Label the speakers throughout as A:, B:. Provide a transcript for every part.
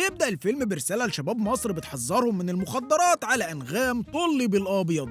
A: بيبدأ الفيلم برسالة لشباب مصر بتحذرهم من المخدرات على أنغام طلي بالأبيض.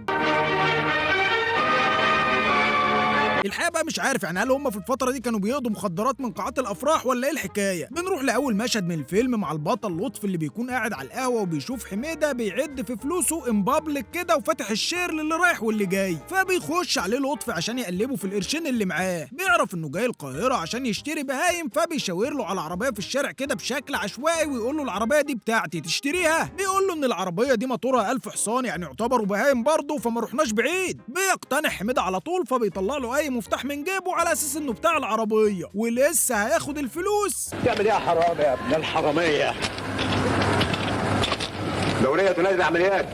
A: الحقيقة بقى مش عارف يعني هل هم في الفترة دي كانوا بيقضوا مخدرات من قاعات الافراح ولا ايه الحكاية. بنروح لاول مشهد من الفيلم مع البطل لطفي اللي بيكون قاعد على القهوة وبيشوف حميده بيعد في فلوسه in public كده وفاتح ال share للي رايح واللي جاي، فبيخش عليه لطفي عشان يقلبه في القرشين اللي معاه. بيعرف انه جاي القاهرة عشان يشتري بهايم، فبيشاور له على عربية في الشارع كده بشكل عشوائي ويقول له العربية دي بتاعتي تشتريها. بيقول له ان العربية دي موتورها 1000 حصان يعني يعتبروا بهايم برضه، فما رحناش بعيد. بيقتنع حميده على طول، فبيطلع له اي مفتاح من جيبه على اساس انه بتاع العربية ولسه هياخد الفلوس.
B: تعمل ايه يا حرامي يا ابن الحرامية؟ دورية تنادي العمليات،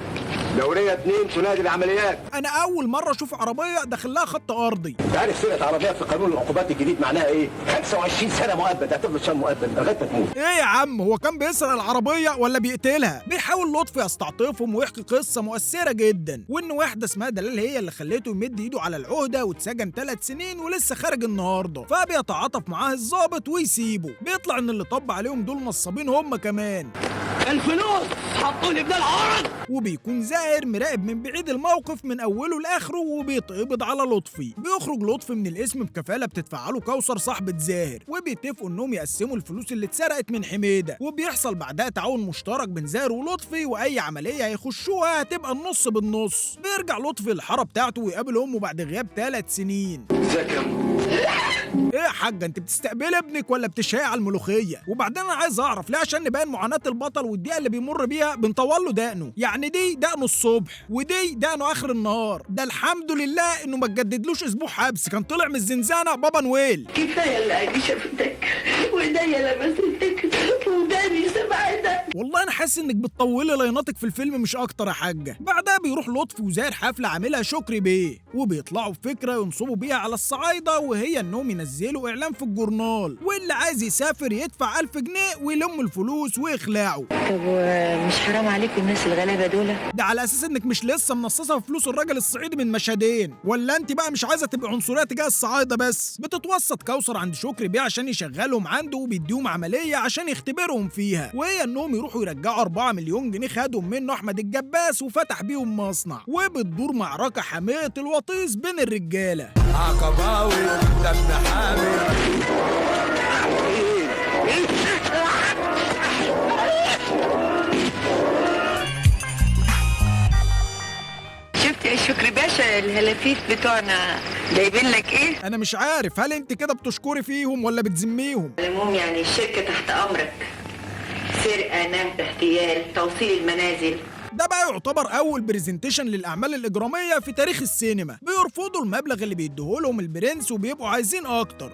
B: دورية 2 تنادي العمليات.
A: انا اول مرة اشوف عربية داخلها خط ارضي.
B: انت عارف سرقه عربية في قانون العقوبات الجديد معناها ايه؟ 25 سنة مؤبد، هتفضل شهر مؤبد لغاية ما تموت.
A: ايه يا عم، هو كان بيسرق العربية ولا بيقتلها؟ بيحاول لطفي يستعطفهم ويحكي قصة مؤثرة جدا، وان واحدة اسمها دلال هي اللي خليته يمد ايده على العهده واتسجن 3 سنين ولسه خارج النهارده، فبيتعاطف معاه الظابط ويسيبه. بيطلع ان اللي طب عليهم دول نصابين هم كمان.
C: الفلوس حطوني ابن العرض.
A: وبيكون زاهر مراقب من بعيد الموقف من اوله لاخره وبيتقبض على لطفي. بيخرج لطفي من الاسم بكفاله بتدفعها له كوثر صاحبه زاهر، وبيتفقوا انهم يقسموا الفلوس اللي اتسرقت من حميده. وبيحصل بعدها تعاون مشترك بين زاهر ولطفي، واي عملية هيخشوها هتبقى النص بالنص. بيرجع لطفي الحارة بتاعته ويقابل امه بعد غياب 3 سنين.
B: ازيك يا
A: ايه يا حاجة، انت بتستقبلي ابنك ولا بتشهي على الملوخية؟ وبعدين انا عايز اعرف ليه عشان نبين معاناة البطل والدقيقة اللي بيمر بيها بنطول له دقنه؟ يعني دي دقنه الصبح ودي دقنه اخر النهار. ده الحمد لله انه ما تجددلوش اسبوع حبس، كان طلع من الزنزانة بابا نويل.
D: كفاية اللي عيني شافتك وايديا لمستك وداني سمعتك.
A: والله انا حاسس انك بتطولي لايناتك في الفيلم مش اكتر يا حاجة. بعدها بيروح لطفي وزاهر حفلة عاملها شكري بيه، وبيطلعوا بفكره ينصبوا بيها على الصعايده، وهي انهم ينزلوا اعلان في الجورنال واللي عايز يسافر يدفع 1000 جنيه ويلم الفلوس ويخلعوا.
D: طب ومش حرام عليكم الناس الغلابة دول؟
A: ده على اساس انك مش لسه منصصه في فلوس الراجل الصعيدي من مشهدين، ولا انت بقى مش عايزه تبقى عنصرية تجاه الصعايده بس؟ بتتوسط كوثر عند شكري بيه عشان يشغلهم عنده وبيديهم عملية عشان يختبرهم فيها، وهي انهم يروحوا يرجعوا 4 مليون جنيه خدهم منه احمد الجباس وفتح بيهم مصنع. وبتدور معركة حامية الوطيس بين الرجالة.
E: عقباوي دم حامي.
D: شفت يا شكري باشا الهلافيت بتوعنا جايبين لك ايه؟
A: انا مش عارف هل انت كده بتشكري فيهم ولا بتذميهم؟
D: العموم يعني الشركة تحت امرك، سرقه، نهب، احتيال، توصيل المنازل.
A: ده بقى يعتبر اول presentation للاعمال الاجرامية في تاريخ السينما. بيرفضوا المبلغ اللي بيديهولهم البرنس وبيبقوا عايزين اكتر.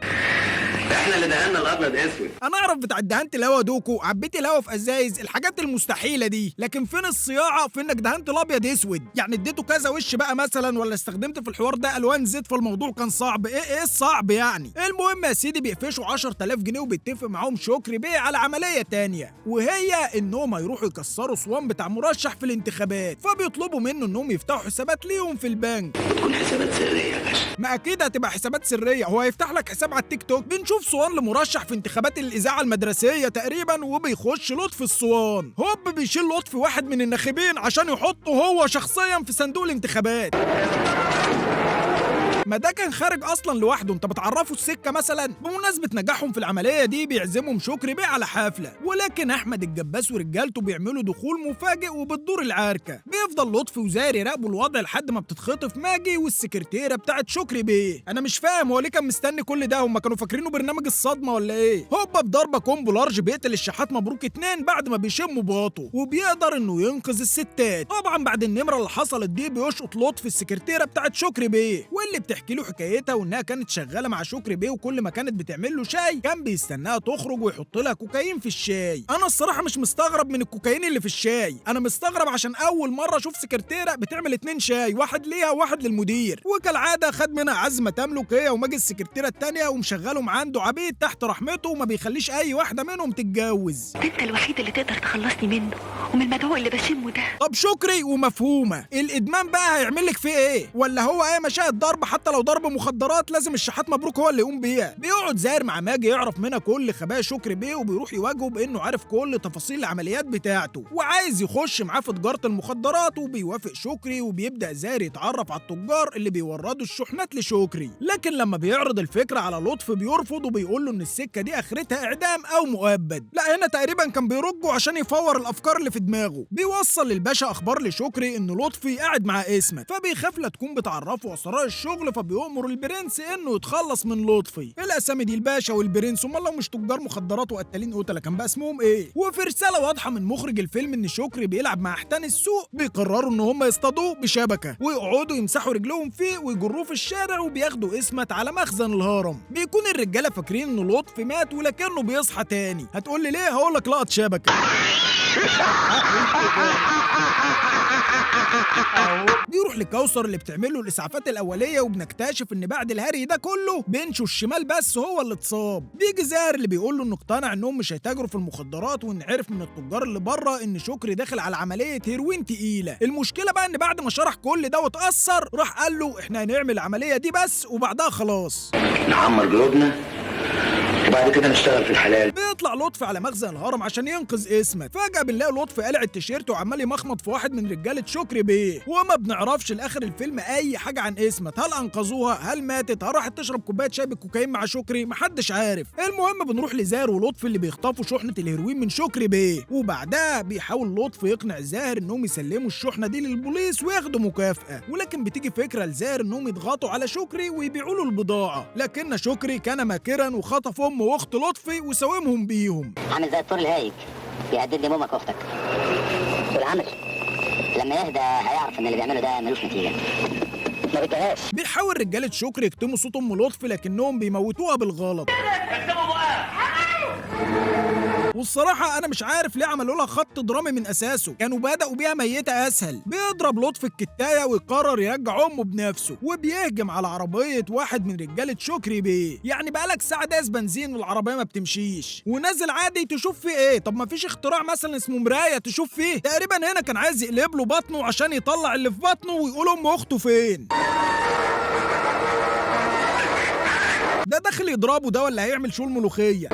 C: احنا اللي دهنا الابيض اسود.
A: انا اعرف بتاع دهنت الهوا دوكو، عبيت الهوا في ازايز، الحاجات المستحيلة دي، لكن فين الصياعه في انك دهنت الابيض اسود؟ يعني اديته كذا وش بقى مثلا، ولا استخدمت في الحوار ده الوان زيت فالموضوع كان صعب؟ ايه الصعب يعني؟ المهم يا سيدي بيقفشوا 10000 جنيه وبيتفق معاهم شكري بيه على عملية تانية، وهي انهم هيروحوا يكسروا صوان بتاع مرشح في الانتخابات، فبيطلبوا منه انهم يفتحوا حسابات ليهم في البنك.
C: بتكون حسابات سرية يا باشا.
A: ما اكيد هتبقى حسابات سرية، هو هيفتح لك حساب على التيك توك. بنشوف صوان لمرشح في انتخابات الاذاعة المدرسية تقريبا، وبيخش لطفي الصوان، هوب بيشيل لطفي واحد من الناخبين عشان يحطه هو شخصيا في صندوق الانتخابات. ما ده كان خارج اصلا لوحده، انت بتعرفه السكة مثلا؟ بمناسبة نجاحهم في العملية دي بيعزمهم شكري بيه على حفلة، ولكن احمد الجباس ورجالته بيعملوا دخول مفاجئ وبتدور العركه. بيفضل لطفي وزاهر يراقبوا الوضع لحد ما بتتخطف ماجي والسكرتيره بتاعت شكري بيه. انا مش فاهم هو ليه كان مستني كل ده، هم كانوا فاكرينه برنامج الصدمة ولا ايه؟ هوبا بضربه combo large بيقتل الشحات مبروك 2 بعد ما بيشموا باطه، وبيقدر انه ينقذ الستات. طبعا بعد النمرة اللي حصلت دي بيشقط لطفي السكرتيره بتاعت شكري بيه، واللي بتحكي له حكايتها وانها كانت شغالة مع شكري بيه، وكل ما كانت بتعمل له شاي كان بيستناها تخرج ويحط لها كوكايين في الشاي. انا الصراحة مش مستغرب من الكوكايين اللي في الشاي، انا مستغرب عشان اول مرة اشوف سكرتيره بتعمل 2 شاي، واحد ليها وواحد للمدير. وكالعادة خد منها عزمه تملك هي وماجي السكرتيره الثانية ومشغلهم عنده عبيد تحت رحمته وما بيخليش اي واحدة منهم تتجوز.
D: انت الوحيد اللي تقدر تخلصني منه ومن المدعو اللي بشمه ده.
A: طب شكري ومفهومه، الادمان بقى هيعمل لك فيه ايه؟ ولا هو ايه مشاهد ضرب حتى حتى لو ضرب مخدرات لازم الشحات مبروك هو اللي يقوم بيها. بيقعد زاهر مع ماجي يعرف منها كل خبايا شكري بيه، وبيروح يواجهه بانه عارف كل تفاصيل العمليات بتاعته وعايز يخش معاه في تجارة المخدرات، وبيوافق شكري. وبيبدا زاهر يتعرف على التجار اللي بيوردوا الشحنات لشكري، لكن لما بيعرض الفكرة على لطفي بيرفض وبيقول له ان السكة دي اخرتها اعدام او مؤبد. لا هنا تقريبا كان بيرجه عشان يفور الافكار اللي في دماغه. بيوصل للباشا اخبار لشكري ان لطفي قاعد مع اسمت، فبيخاف لا تكون بتعرفه اسرار الشغل، فبيؤمر البرنس انه يتخلص من لطفي. الاسامي دي الباشا والبرنس، امال لو مش تجار مخدرات وقتالين قتله كان بقى اسمهم ايه؟ وفي رسالة واضحة من مخرج الفيلم ان شكري بيلعب مع احتان السوق، بيقرروا ان هم يصطادوه بشبكة ويقعدوا يمسحوا رجلهم فيه ويجروه في الشارع، وبياخدوا اسمت على مخزن الهرم. بيكون الرجالة فاكرين ان لطفي مات ولكنه بيصحى تاني. هتقول لي ليه؟ هقول لك لقط شبكة. بيروح لكوثر اللي بتعمل له الاسعافات الاولية، وبنكتشف ان بعد الهري ده كله بنشه الشمال بس هو اللي اتصاب. بيجي زاهر اللي بيقول له انه اقتنع انهم مش هيتاجروا في المخدرات، وان عرف من التجار اللي بره ان شكري داخل على عملية هيروين تقيلة. المشكلة بقى ان بعد ما شرح كل ده واتاثر راح قال له احنا هنعمل العملية دي بس وبعدها خلاص
C: نعمر جيوبنا وبعد كده نشتغل في الحلال.
A: بيطلع لطفي على مخزن الهرم عشان ينقذ اسمت. فجأة بنلاقي لطفي قلع التيشيرت وعمال يمخمط في واحد من رجالة شكري بيه، وما بنعرفش لاخر الفيلم اي حاجة عن اسمت. هل انقذوها؟ هل ماتت؟ هل راحت تشرب كوباية شاي بالكوكايين مع شكري؟ محدش عارف. المهم بنروح لزاهر ولطفي اللي بيخطفوا شحنة الهيروين من شكري بيه، وبعدها بيحاول لطفي يقنع زاهر انهم يسلموا الشحنة دي للبوليس وياخدوا مكافأة، ولكن بتيجي فكرة لزاهر انهم يضغطوا على شكري ويبيعوا له البضاعة، لكن شكري كان ماكرا وخطف امه واخت لطفي وساومهم بيهم.
F: عامل زي الطور الهايج يهدد لي امك واختك، والعمل لما يهدى هيعرف ان اللي بيعمله ده ملوش نتيجة. ما بدهاش.
A: بيحاول رجاله شكري يكتموا صوت ام لطفي لكنهم بيموتوها بالغلط. والصراحة أنا مش عارف ليه عملوا لها خط درامي من أساسه، كانوا بدأوا بيها ميتة أسهل. بيضرب لطفي الكتاية ويقرر يرجع أمه بنفسه، وبيهجم على عربية واحد من رجالة شكري بيه. يعني بقالك ساعة داس بنزين والعربية ما بتمشيش، ونازل عادي تشوف فيه إيه؟ طب ما فيش اختراع مثلا اسمه مراية تشوف فيه؟ تقريبا هنا كان عايز يقلب له بطنه عشان يطلع اللي في بطنه ويقول أم أخته فين. ده داخل يضربه ده ولا هيعمل شو الملوخية؟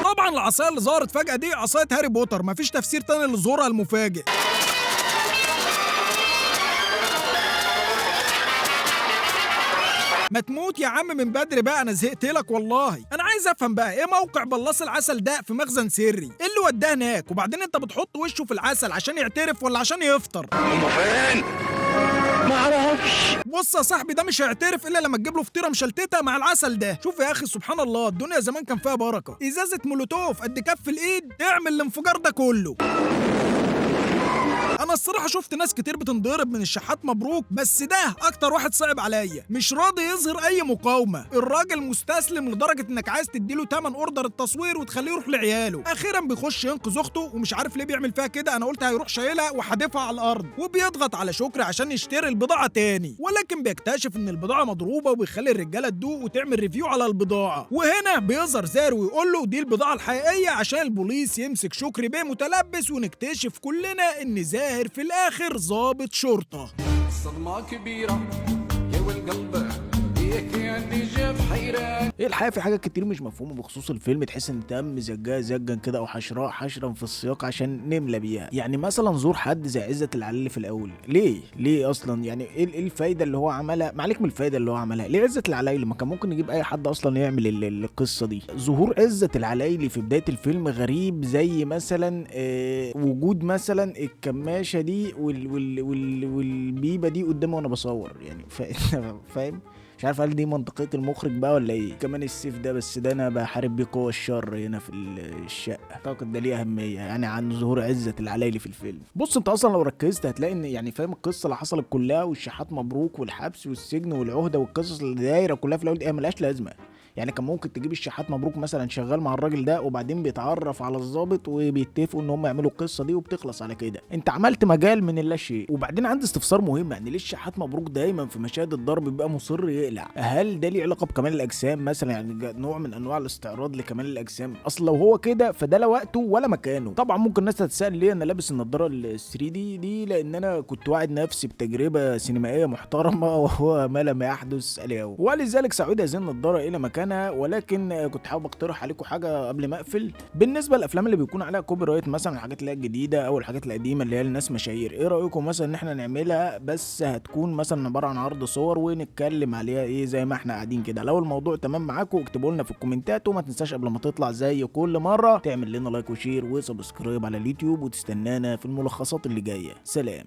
A: طبعا العصاية اللي ظهرت فجاة دي عصاية هاري بوتر، مفيش تفسير تاني لظهورها المفاجئ. ما تموت يا عم من بدري بقى، انا زهقت لك والله. انا عايز افهم بقى ايه موقع بلاص العسل ده في مخزن سري؟ ايه اللي وداه هناك؟ وبعدين انت بتحط وشه في العسل عشان يعترف ولا عشان يفطر؟
C: هما فين؟ ما اعرفش.
A: بص يا صاحبي ده مش هيعترف الا لما تجيب له فطيره مشلتته مع العسل ده. شوف يا اخي سبحان الله، الدنيا زمان كان فيها بركة. ازازة مولوتوف قد كف الايد تعمل الانفجار ده كله. انا الصراحة شفت ناس كتير بتنضرب من الشحات مبروك، بس ده اكتر واحد صعب عليا، مش راضي يظهر اي مقاومة. الراجل مستسلم لدرجة انك عايز تديله تمن order التصوير وتخليه يروح لعياله. اخيرا بيخش ينقذ اخته ومش عارف ليه بيعمل فيها كده، انا قلت هيروح شايلها وحادفها على الارض. وبيضغط على شكري عشان يشتري البضاعة تاني، ولكن بيكتشف ان البضاعة مضروبة وبيخلي الرجالة تدوق وتعمل review على البضاعة. وهنا بيظهر زاهر ويقول له دي البضاعة الحقيقية عشان البوليس يمسك شكري بيه متلبس، ونكتشف كلنا ان زاهر في الاخر ضابط شرطه.
E: صدمة كبيرة يا والقلب
G: ايه الحقيقة في حاجات كتير مش مفهومه بخصوص الفيلم، تحس ان تم زجاها زجا كده او حشراء حشرا في السياق عشان نملى بيها. يعني مثلا زور حد زي عزت العلايلي في الاول، ليه اصلا؟ يعني ايه الفايدة اللي هو عملها؟ ما عليك من الفايدة اللي هو عملها، ليه عزت العلايلي؟ ما كان ممكن نجيب اي حد اصلا يعمل القصة دي. ظهور عزت العلايلي في بداية الفيلم غريب، زي مثلا وجود مثلا الكماشه دي والبيبه دي قدامي وانا بصور، يعني فاهم؟ مش عارف هل دي منطقية المخرج بقى ولا ايه. كمان السيف ده، بس ده انا بحارب بيه قوى الشر هنا في الشقة، اعتقد ده ليه اهمية يعني عن ظهور عزت العلايلي في الفيلم. بص انت اصلا لو ركزت هتلاقي ان يعني فاهم القصة اللي حصلت كلها، والشحات مبروك والحبس والسجن والعهدة والقصص اللي دايرة كلها في الاول دي ملهاش لازمة. يعني كان ممكن تجيب الشحات مبروك مثلا شغال مع الراجل ده، وبعدين بيتعرف على الضابط وبيتفقوا ان هم يعملوا القصة دي وبتخلص على كده. انت عملت مجال من اللاشيء. وبعدين عندي استفسار مهم، يعني ليه الشحات مبروك دايما في مشاهد الضرب بيبقى مصر يقلع؟ هل ده ليه علاقة بكمال الاجسام مثلا؟ يعني نوع من انواع الاستعراض لكمال الاجسام؟ اصل لو هو كده فده لا وقته ولا مكانه. طبعا ممكن الناس تتساءل ليه انا لابس النضارة ال 3 دي، لان انا كنت واعد نفسي بتجربه سينمائية محترمه وهو ما لم يحدث اليوم، ولذلك ساعود هذه النضارة الى مكانها. ولكن كنت حابب اقترح عليكم حاجة قبل ما اقفل، بالنسبة للافلام اللي بيكون عليها copyright مثلا، الحاجات اللي هي الجديدة او الحاجات القديمة اللي هي الناس مشاهير، ايه رايكم مثلا ان احنا نعملها بس هتكون مثلا عبارة عن عرض صور ونتكلم عليها ايه زي ما احنا قاعدين كده؟ لو الموضوع تمام معاكم اكتبوا لنا في الكومنتات، وما تنساش قبل ما تطلع زي كل مرة تعمل لنا like و share و subscribe على اليوتيوب، وتستنانا في الملخصات اللي جاية. سلام.